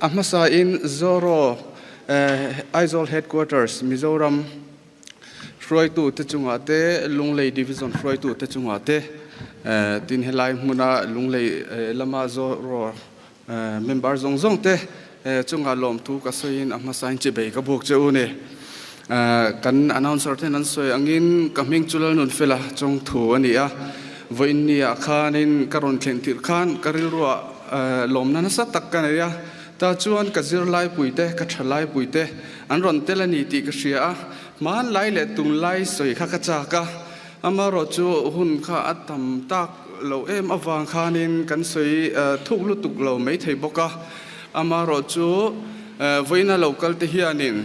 a hmasa in Zoro Aizawl Headquarters Mizoram hruaitu te chungah te, Lunglei Division hruaitu te chungah te, tin helai hmuna Lunglei lama Zoro member zawng zawng te chungah lawmthu ka sawiin a hmasain chibei ka buk che u ni. Kan announcer ten an sawi angin ka hming chu Lalnunfela chawngthu a ni a, vawiin niah khanin ka rawn thlen tirh khan ka rilruah lawmna nasa tak ka nei a, tah chuan ka zirlaipui te, ka thalaipui te an rawn tel a ni tih ka hria a, hmanlai leh tunlai sawi kha ka chak a, amaherawhchu hun kha a tam tak lo em avang khanin kan sawi thuk lutuk lo maithei bawk a, amaherawhchu vawiina lo kal te hianin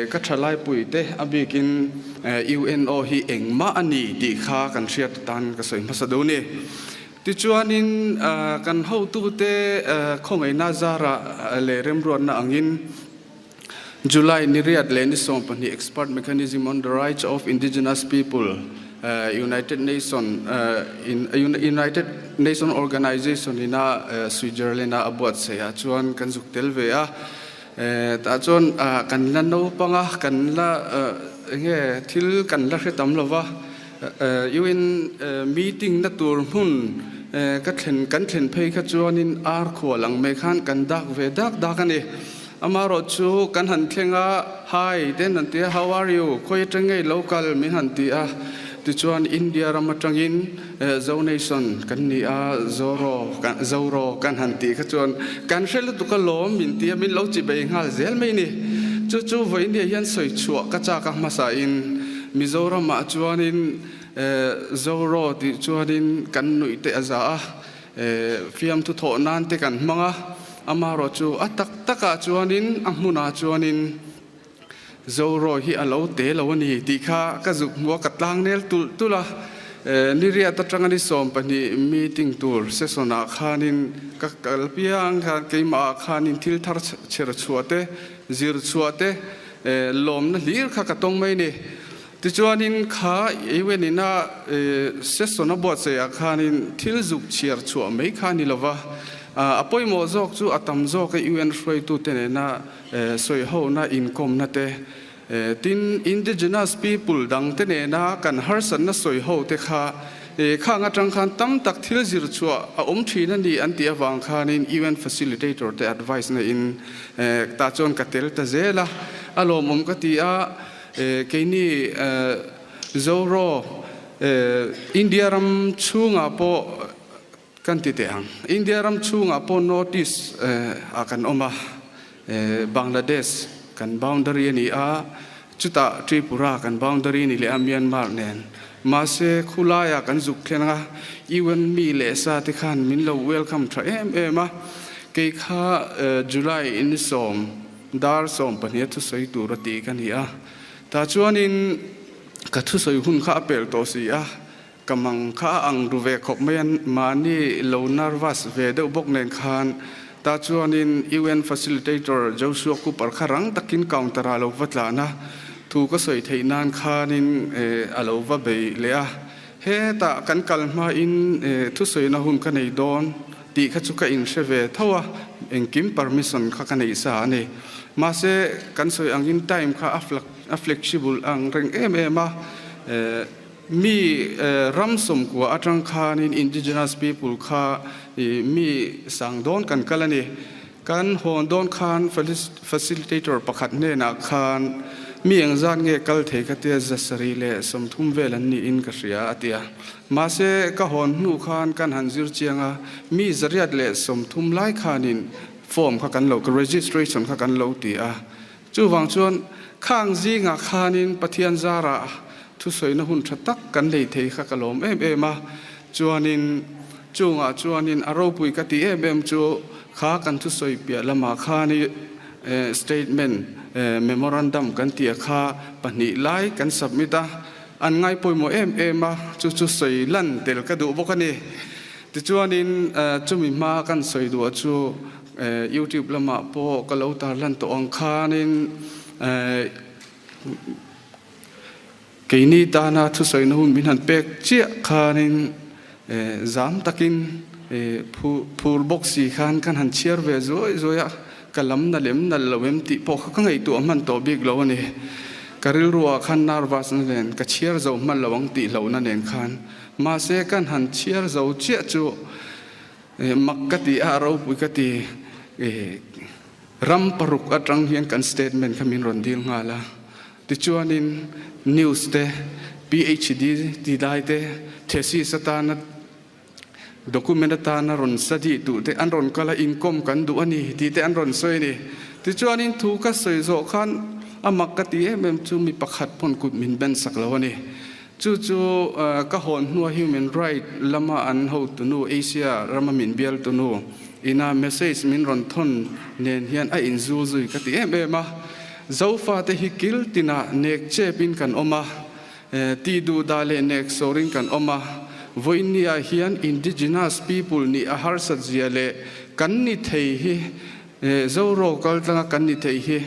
ka thalaipui te a bikin UNO hi engmah a ni tih kha kan hriat atan ka sawi hmasa duh a ni. Tichuanin kan hotute khawngaihna zarah leh remruatna angin July ni riat leh ni 12 Expert Mechanism on the Rights of Indigenous People United Nation United Nation Organization ina Switzerland a a buatsaih ah chuan kan zuk tel ve a. Tah chuan kan la naupang a, kan la enge thil kan la hre tam lo va. UN meeting na tur hmun ka thlen kan thlen phei kha chuanin ar khual ang mai khan kan dak ve dak dak a ni. Amaherawh chu kan han thleng a, Hi te an han ti a, How are you? Khawi atang ngei lo kal min han ti a. Tichuan India ram atangin Zo Nation kan ni a, Zoro Zoro kan han tih kha chuan kan hre lutuk a lawm min ti a, min lo chibei nghal zel mai ni. Chu chu vawiin hian sawi chhuah ka chak a hmasa in Mizoram ah chuanin Zoro tih chuanin kan nuih te a za a, fiamthu thawh nan te kan hmang a, amaherawh chu a tak tak ah chuanin a hmun ah chuanin Zoro hi a lo te lo a ni tih kha ka zuk hmu a, ka tlang nel tulh tulh a. Niriat atanga ni 12 meeting tur session ah khanin ka kal piang khan keimah ah khanin thil thar chher chhuah te, zir chhuah te, lawmna hlir kha ka tawng mai a ni. Tichuanin kha UN ina session a buatsaih ah khanin thil zuk chhiar chhuah mai kha a ni lova, a pawimawh zawk chu a tam zawk a UN hruaitute nena sawihona inkawmna te, tin indigenous people dang te nena kan harsatna sawiho te kha khang atang khan tam tak thil zir chhuah a awm thin a ni an tih avang khanin UN facilitator te advice na in tah chuan ka tel ta zel a, a lawmawm ka ti a, keini Zoro India ram chhungah pawh Kan ti teh ang. India ram chhungah pawh North East ah kan awm a, Bangladesh kan boundary a ni a, chutah Tripura kan boundary a ni leh a Myanmar nen. Mahse khulaiah kan zuk thleng a, UN mi leh sa te khan min lo welcome tha em em a, kei kha July ni 10 dar 12 a thusawi tur a ti ka ni a, tah chuanin ka thusawi hun kha a pel tawh si a, Ka mang kha a ang ru ve khawp mai a, mahni lo nervous ve deuh bawk nen khan tah chuanin UN facilitator Joshua Cooper kha rang takin counter ah a lo va tlan a, thu ka sawi theih nan khanin a lo va bei leh a, hetah kan kal hmain thusawina hun ka nei dawn tih kha chu ka inhre ve tho a, engkim permission kha ka neih sa a ni. Mahse kan sawi angin time kha a flexible ang reng em em a. Mi ram sawmkua atang khanin indigenous people kha mi sang dawn kan kal a ni. Kan hawn dawn khan facilitator pakhat hnenah khan mi engzat nge kal thei ka tia 130 vel an niin ka hria a ti a. Mahse ka hawn hnu khan kan han zir chiang a, mi 130 lai khanin form kha kan lo registration kha kan lo ti a. Chuvang chuan khang zingah khanin Pathian zarah thusawina hun tha tak kan lei thei kha ka lawm em em a, chuanin chungah chuanin a ropui ka ti em em chu kha kan thusawi piah lamah khan i statement memorandum kan tih a kha pahnih lai kan submit a, an ngai pawimawh em em a, chu chu sawi lan tel ka duh bawk a ni. Tichuanin chumi hma kan sawi duh chu Youtube lamah pawh ka lo tarlan tawh ang khanin keini tana thusawina hun min han pek chiah khanin zam takin phur bawk si khan kan han chhiar ve zuai zuai a. Ka lam na lem nalh lo em tih pawh kha ka ngaihtuah hman tawh bik lo a ni. Ka rilru ah khan nervous na nen ka chhiar zo hman lo ang tih hlauhna nen khan. Mahse kan han chhiar zo chiah chu mak ka ti a, ropui ka ti. Ram paruk atang hian kan statement kha min rawn dil nghal a. Tichuanin news te, PhD ti lai te, thesis atana Document atana rawn study duh te an rawn kal a, inkawm kan duh a ni tih te an rawn sawi a ni. Tichuanin thu ka sawi zawh khan a mak ka ti em em chu mi pakhat pawn kut min ben sak lo a ni. Chu chu ka hawn hnua human right lama an hotunu Asia rama min bialtunu ina message min rawn thawn nen hian a inzul zui ka ti em em a. Zofate hi kil tinah nek chepin kan awm a. Tih duh dah leh nek sawrin kan awm a, vawiinniah hian indigenous people nih a harsat zia leh kan ni thei hi Zoro kal tlanga kan ni thei hi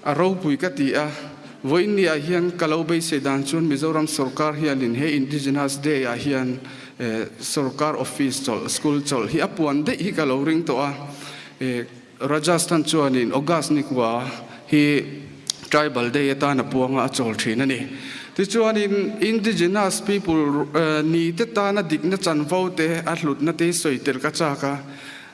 a ropui ka ti a. Vawiinniah hian ka lo beisei dan chuan Mizoram sorkar hianin he Indigenous Day ah hian sorkar office chawlh, school chawlh hi a puan daih hi ka lo ring tawh a. Rajasthan chuanin August nikua hi Tribal Day atan a puanga a chawl thin a ni. Tichuanin Indigenous people ni te tana dikna chanvo te a hlutna te hi sawi tel ka chak a.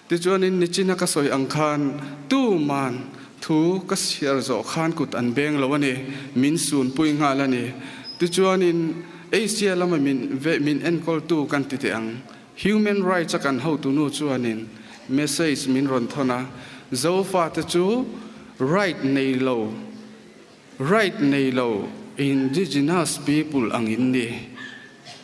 Tichuanin nichina ka sawi ang khan tuman thu ka chhiar zawh khan kut an beng lo a ni, min sunpui nghal a ni. Tichuanin Asia lama min ve min enkawltu kan ti teh ang. Human Rights a kan hotunu chuanin message min rawn thawn a, Zofate chu right nei lo, right nei lo indigenous people ang in ni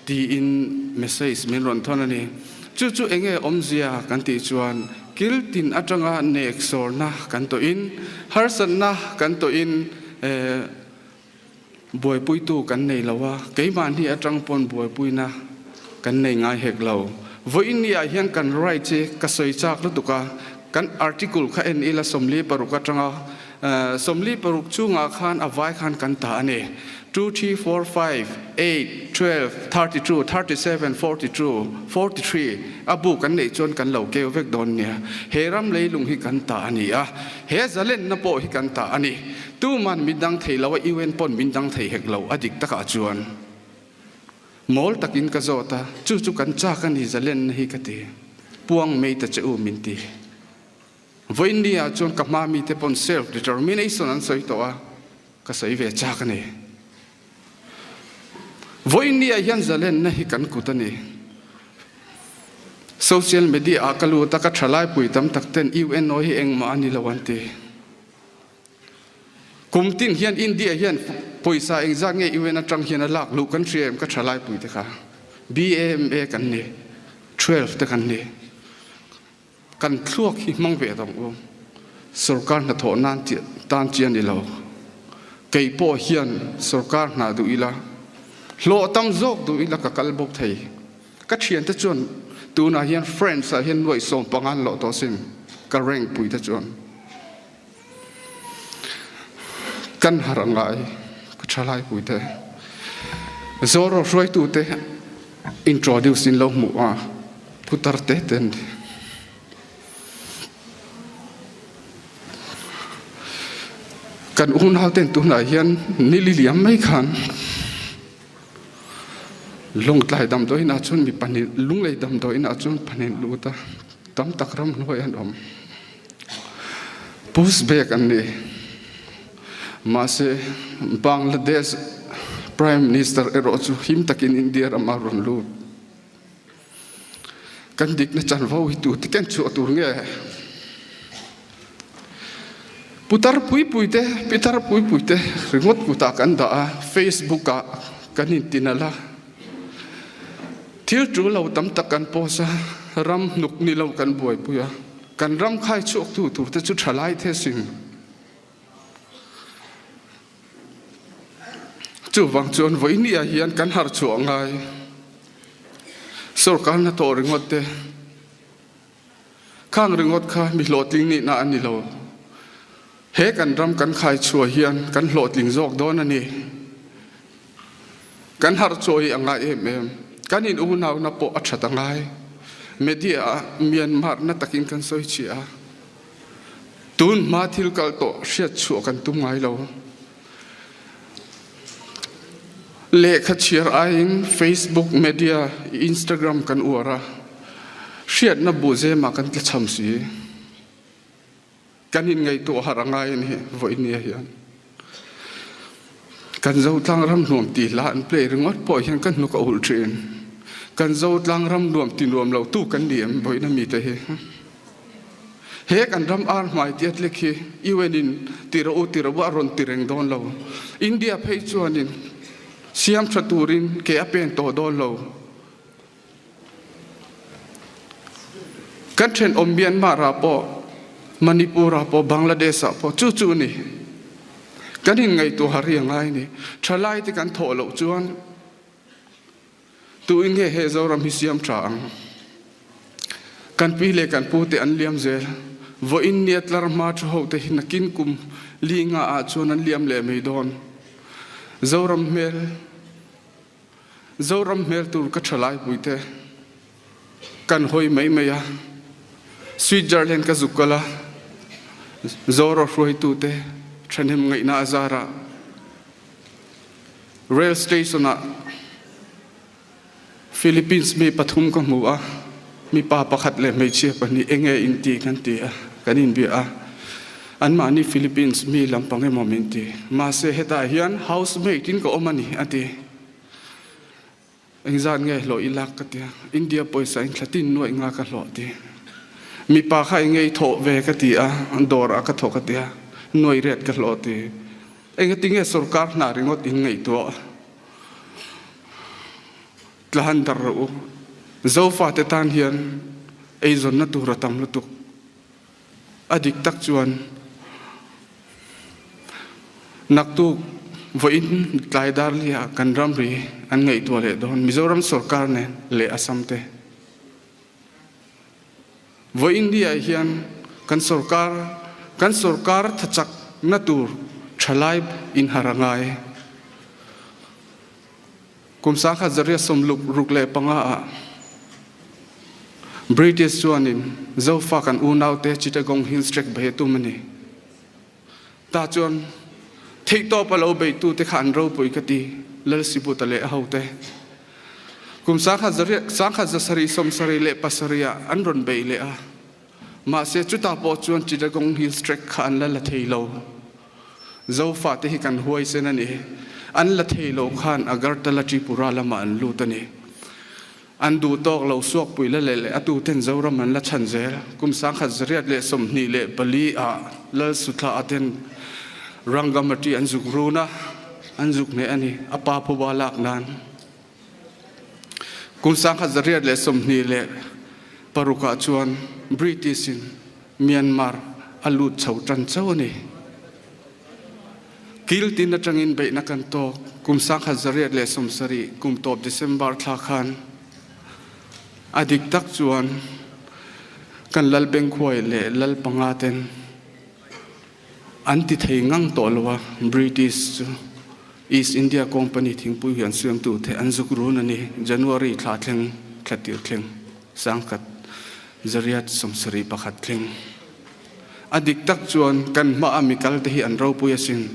tiin message min rawn thawn a ni. Chu chu enge awmzia kan tih chuan kil tin atanga nek sawrna kan tawhin, harsatna kan tawhin Buaipuitu kan nei lo a, keimahni atang pawn buaipuina kan nei ngai hek lo. Vawiinni ah hian kan rights hi ka sawi chak lutuk a, kan article kha en ila 46 atanga 46 chungah khan a vai khan kan ta a ni. Two, three, four, five, eight, 12, 32, 37, 42, 43 a bu kan neih chuan kan lo keu vek dawn nia. He ram leilung hi kan ta a ni a, he zalenna pawh hi kan ta a ni. Tuman min dang thei lo a, UN pawn min dang thei hek lo, a dik takah chuan mawl takin ka zawt a, chu chu kan chak a ni zalenna hi ka ti, puang mai ta che u min ti. Vawiinni ah chuan ka hma mite pawn self determination an sawi tawh a, ka sawi ve chak a ni. Vawiinni ah hian zalenna hi kan kut a ni. Social media ah ka lut a, ka thalai pui tam tak ten UNO hi engmah a ni lo an ti. Kum tin hian India hian pawisa engzat nge UN atang hian a lak luh kan hria em ka tha laipui te kha BAMA kan ni 12 te kan ni kan thluak hi hmang ve dawng u sorkar hnathawh nan tan chi a ni lo kei pawh hian sorkar hna duh ila hlawh tam zawk duh ila ka kal bawk thei ka thiante chuan tunah hian friends ah hian nuaih 15 an lawh tawh sin ka rank pui te chuan Kan har a ngai ka tha lai pui te. Zoro hruaitu te introduce in lo hmuh a putar te te an ni. Kan unau ten tunah hian nili liam mai khan Lawngtlai damdawiin ah chuan mi pahnih Lunglei damdawiin ah chuan pahnih lut a tam tak ram hnuai an awm. Push back an ni. Mahse Bangladesh Prime Minister erawh chu him takin India ram a rawn lut. Kan dikna chanvo hi tu te ken chhuah tur nge? Putar pui pui te, pitar pui pui te ringawt kutah kan dah a, Facebook ah kan intinalh a. Thil tul lo tam tak kan post a, ram hnuk ni lo kan buaipui a. Kan ram khai chhuaktu tur te chu thalai the sin. Chuvang chuan vawinia hian kan harh chhuah ngai. Sorkar hnathawh ringawt te, khang ringawt kha mi hlawhtling nihna a ni lo. He kan ram kan khai chhuah hian kan hlawhtling zawk dawn a ni. Kan harh chhuah hi a ngai em em. Kan in unauna pawh a that a ngai. Media ah Myanmar na takin kan sawi chhiah a. Tun hma thil kal tawh hriat chhuah kan tum ngai lo. Lehkha chhiar aiin Facebook media, Instagram kan uar a, hriatna bu zemah kan tlachham si. Kan inngaihtuah harh a ngai a ni vawinia hian. Kan Zotlang ram nuam ti hla an play ringawt pawh hian ka hnuk a ulh thin. Kan Zotlang ram nuam ti nuam lo tu kan ni em vawiina mite hi. He kan ram ar hmai tiat lek hi UN in ti rawh u ti rawh u a rawn ti reng dawn lo. India phei chuanin siam tha turin ke a pen tawh dawn lo. Kan thenawm Myanmar ah pawh, Manipur ah pawh, Bangladesh ah pawh chu chu a ni. Kan inngaihtuah har hi a ngai a ni. Thalai te kan thawh loh chuan Tu in nge he Zoram hi siam tha ang? Kan pi leh kan pu te an liam zel. Vawiin nia tlar hma thu ho te hi nakin kum li nga ah chuan an liam leh mai dawn. Zoram hmel Zoram hmel tur ka tha lai pui te kan hawi mai mai a. Switzerland ka zuk kal a, Zoro hruaitu te thahnem ngaihna a zarah Rail station ah Philippines mi pathum ka hmu a, mipa pakhat leh hmeichhia pahnih enge in ti kan ti a, kan inbia a. Anmahni Philippines mi lampang emaw min ti. Mahse hetah hian housemate in ka awm a ni a ti. Engzat nge hlawh i lak ka ti a, India pawisa in thla tin nuaih nga ka hlawh ti. Mipa kha enge i thawh ve ka ti a, dawr ah ka thawk a ti a, nuaih riat ka hlawh ti. Engati nge sorkar hna ringawt in ngaihtuah? Tlahan dar rawh u. Zofate tan hian eizawnna tur a tam lutuk. A dik tak chuan naktuk vawiin tlai dar liah kan ramri an ngaihtuah leh dawn Mizoram sorkar nen leh Assam te. Vawiin ni ah hian kan sorkar kan sorkar thachak na tur thalai in har a ngai. Kum 1965 ah British chuanin Zofa kan unaute Chittagong Hills Tract bei a tum a ni. Ta chuan theihtawp a lo beitute kha an ropui ka ti, Lalsibuta leh a hote. Kum 1777 ah an rawn bei leh a, mahse chutah pawh chuan Chittagong Hills Tract kha an la la thei lo. Zofate hi kan huaisen a ni. An la thei lo khan Agartala Tripura lamah an lut a ni. An duh tawk lo suakpui la leh leh a tuten Zoram an la chhan zel. Kum 1924 ah Lal Suthla aten Rangamati an zuk run a, an zuk hneh a ni, a pa phuba lak nan. Kum 1926 ah chuan British in Myanmar a lut chho tan chauh a ni. Kil tin atangin beihna kan tawk. Kum 1970 kum tawp December thla khan a dik tak chuan kan Lal Bengkhuai leh Lal panga ten an ti thei ngang tawh lo a, British chu East India Company thingpui hian siamtu te an zuk run a ni. January thla thleng thla tir thleng 1971 thleng. A dik tak chuan kan hma a mikal te hi an ropui asin.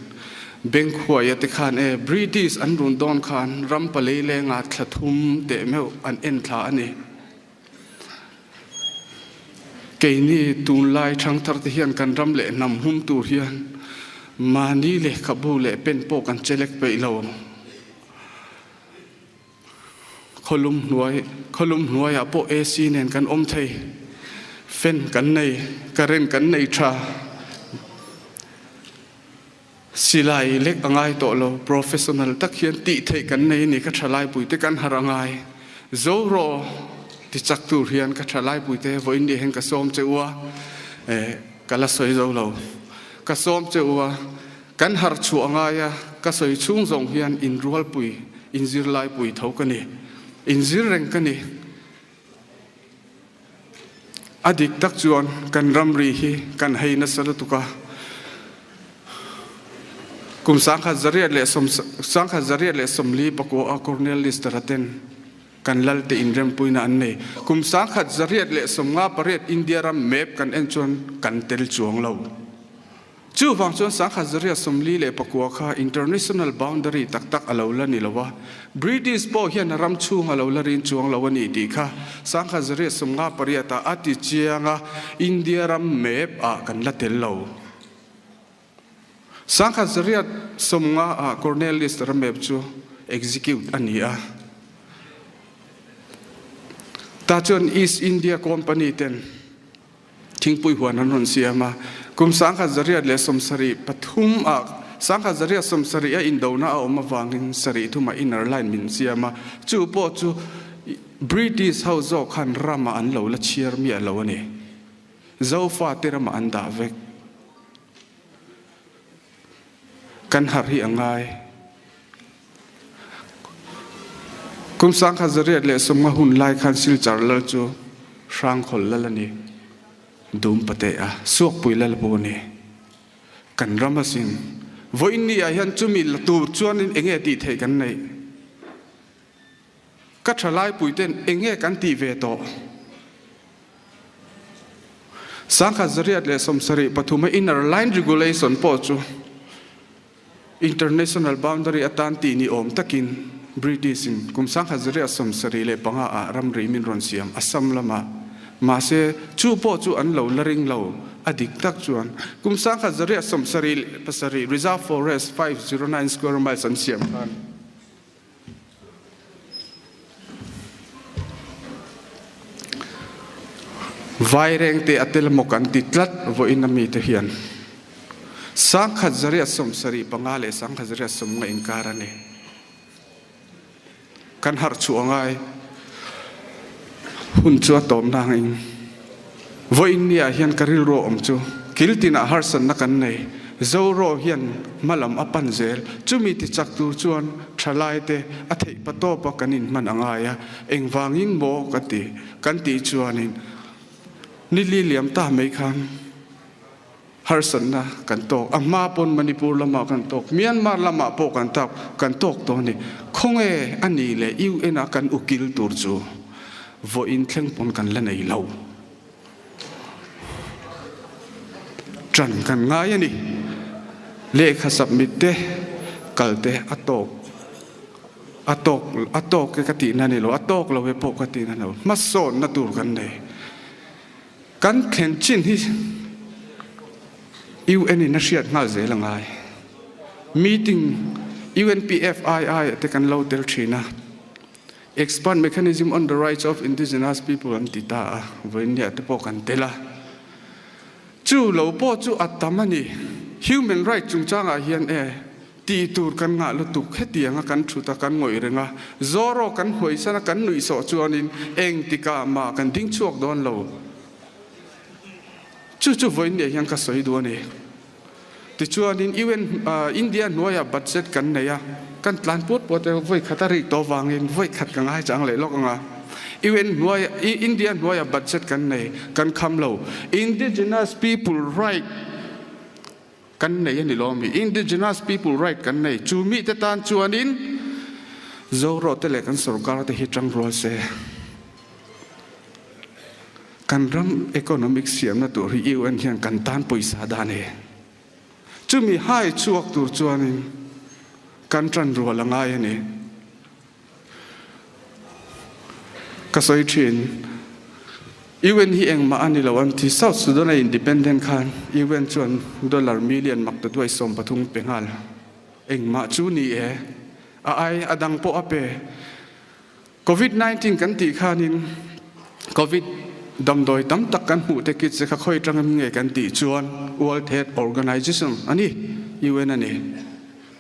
Bengkhuaia te khan e British an run dawn khan ram palei lenga thla thum teh meuh an en thla a ni. Keini tunlai thangthar te hian kan ram leh hnam hum tur hian mahni lehkhabu leh pen pawh kan chelek peih lo. Khawlum hnuai, khawlum hnuaiah pawh AC nen kan awm thei. Fan kan nei, current kan nei tha. Silai lek a ngai tawh lo, professional tak hian tih theih kan nei a ni, ka thalai puite kan harh a ngai. Zo rawh ti chak tur hian ka thalai puite vawiin ni hian ka sawm che u a, eh, ka la sawi zo lo. Ka sawm che u a. Kan harh chhuah ngai a, ka sawi chhung zawng hian inrualpui, inzirlaipui tho ka ni. Inzir reng ka ni. A dik tak chuan kan ramri hi kan hei nasa lutuk a. Kum 1944 a Colonel Lister-a ten kan lal te inrempuina an nei. Kum 1958 India ram map kan en chuan kan tel chuang lo. Chuvang chuan 1949 kha international boundary tak tak a lo la ni lo a, British pawh hian a ram chhung a lo la rin chuang lo a ni tih kha 1958 ah a ti chiang a, India ram map ah kan la tel lo. 1950 ah Cornelius ram map chu execute a ni a. Tah chuan East India Company ten Thingpui huan an rawn siam a, kum 1973 ah 1970 a indona a awm avangin sarih thumah inner line min siam a, chu pawh chu British ho zawk khan ramah an lo la chhiar miah lo a ni. Zofate ramah an dah vek. Kan harh hi a ngai. Kum 1950 hun lai khan Silchar lal chu Hrangkhawl lal a ni. Dum pate a Suakpui lal pawh a ni. Kan ram asin. Vawiin ni ah hian chumi la tur chuanin enge tih theih kan neih? Ka thalaipuiten enge kan tih ve tawh? 1973 a Inner Line Regulation pawh chu International Boundary atan tih ni awm takin British in kum 1975 ah ramri min rawn siam Assam lamah. Mahse, chu pawh chu an lo la ring lo. A dik tak chuan kum 1977 Reserve Forest 509 square miles an siam khan, Vairengte a tel maw kan ti tlat vawiin a mite hian 1975 leh 1990 inkar a ni. Kan harh chhuah a ngai. Hun chu a tawp nangin vawiin ni ah hian ka rilru a awm chu kil tinah harsatna kan nei. Zoro hian hmalam a pan zel. Chumi ti chak tur chuan thalaite a theih pa tawpa kan inhman a ngai a, engvangin maw ka ti kan tih chuanin nili liam ta mai khan harsatna kan tawk. A hma pawn Manipur lamah kan tawk, Myanmar lamah pawh kan tak kan tawk tawh a ni. Khawnge a ni leh UN a kan ukil tur chu vawiin thleng pawn kan la nei lo. Ṭan kan ngai a ni. Lehkha submit te kal te a tawk a tawk a tawk e ka tihna a ni lo, a tawk lo e pawh ka tihna a ni lo. Hmasawnna tur kan nei. Kan thlen chin hi UN in a hriat nghal zel a ngai. Meeting UNPFII te kan lo tel thin a, Expand Mechanism on the Rights of Indigenous People an ti ta a, vawiinniah te pawh kan tel a. Chu lo pawh chu a tam a ni. Human right chungchangah hian e. Tih tur kan ngah lutuk, hetianga kan thut a, kan ngawih reng a, Zoro kan hmuaisan a, kan nuihsawh chuanin eng tikah mah kan ding chhuak dawn lo. Chu chu vawiin leh hian ka sawi duh a ni. Tichuanin UN India hnuaiah budget kan nei a, kan tlan puat puat e, vawi khat a rik tawh avangin vawi khat ka ngai chang leh lawk ang a. UN hnuaiah India hnuaiah budget kan nei, kan kham lo. Indigenous people right Kan nei a ni lo mi? Indigenous people right kan nei. Chu mite tan chuanin Zoro te leh kan sorkar te hi tang rual se. Kan ram economic siamna tur hi UN hian kan tan pawisa dan e. Chumi hai chhuak tur chuanin kan tan rual a ngai a ni. Ka sawi thin, UN hi engmah a ni lo an ti. South Sudan a independent khan UN chuan dollar million mak ta duai 13 pe nghal. Engmah chu ni e, a ai a dang pawh a pe. Covid 19 kan tih khanin Covid damdawi tam tak kan hmuh te kit che kha khawi tangin nge kan tih chuan World Health Organization a ni, UN a ni.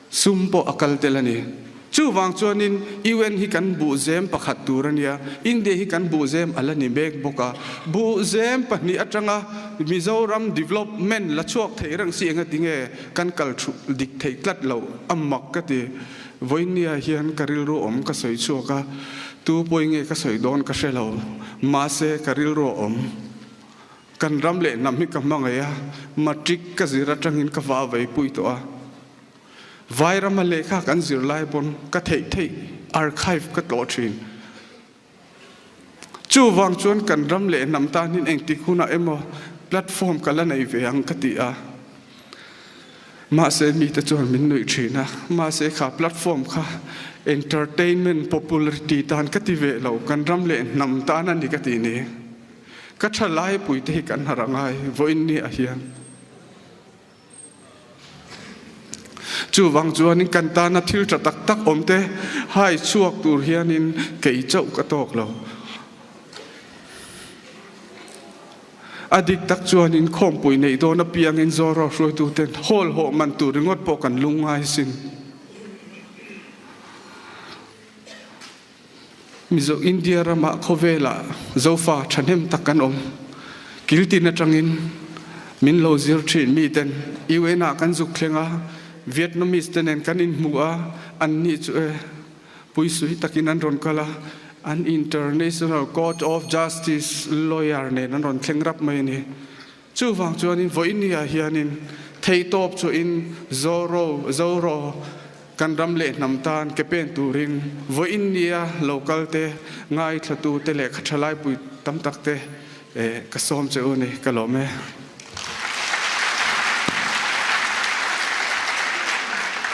Sum pawh a kal tel a ni. Chuvang chuanin UN hi kan buhzem pakhat tur a nia, India hi kan buhzem a la ni mek bawk a. Buhzem pahnih atanga Mizoram development la chhuak thei reng si enga tinge kan kal thu dik theih tlat loh a mak ka ti. Vawinia hian ka rilru awm ka sawi chhuak a, tu pawi nge ka sawi dawn ka hre lo. Mahse ka rilru a awm. Kan ram leh hnam hi ka hmangaih a, matric ka zir atangin ka va veipui tawh a. Vairama lehkha kan zir lai pawn ka theih theih archive ka tlawh thin. Chuvang chuan kan ram leh hnam tan hin engtik hunah emaw platform ka la nei ve ang ka ti a. Mahse mite chuan min nuih thin a, mahse kha platform kha entertainment popularity tan ka ti ve lo, kan ram leh hnam tan a ni ka ti ni. Ka tha laipui te hi kan harh a ngai vawiin ni ah hian. Chuvang chuanin kan tana thil tha tak tak awm te hai chhuak tur hianin kei chauh ka tawk lo. A dik tak chuan inkhawmpui neih dawn apiangin Zoro hruaituten hall hawh man tur ringawt pawh kan lung ngai sin. Mizo India ramah khawvelah Zofa thahnem tak kan awm. Kiltin atangin min lo zir thin miten UN ah kan zuk thleng a, Vietnamese te nen kan inhmu a, anni chu e Puisui takin an rawn kal a, an International Court of Justice lawyer nen an rawn thleng rap mai a ni. Chuvang chuanin vawinia hianin theihtawp chuahin Zoro, Zoro, kan ram leh hnam tan ke pen turin vawinia lo kal te, ngaithlatute leh khathalaipui tam tak te ka sawm che u a ni, ka lawm e.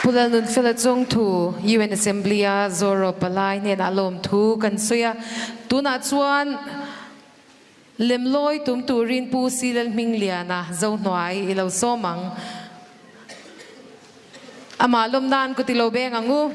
Pu Lalnunfela chung thu UN Assembly-a Zoro Palai hnenah lawmthu kan sawi a, tunah chuan lemlawi tum turin Pu Si Lalhmingliana Zohnuai i lo sawm ang. Amah lawm nan ku ti lo beng ang u.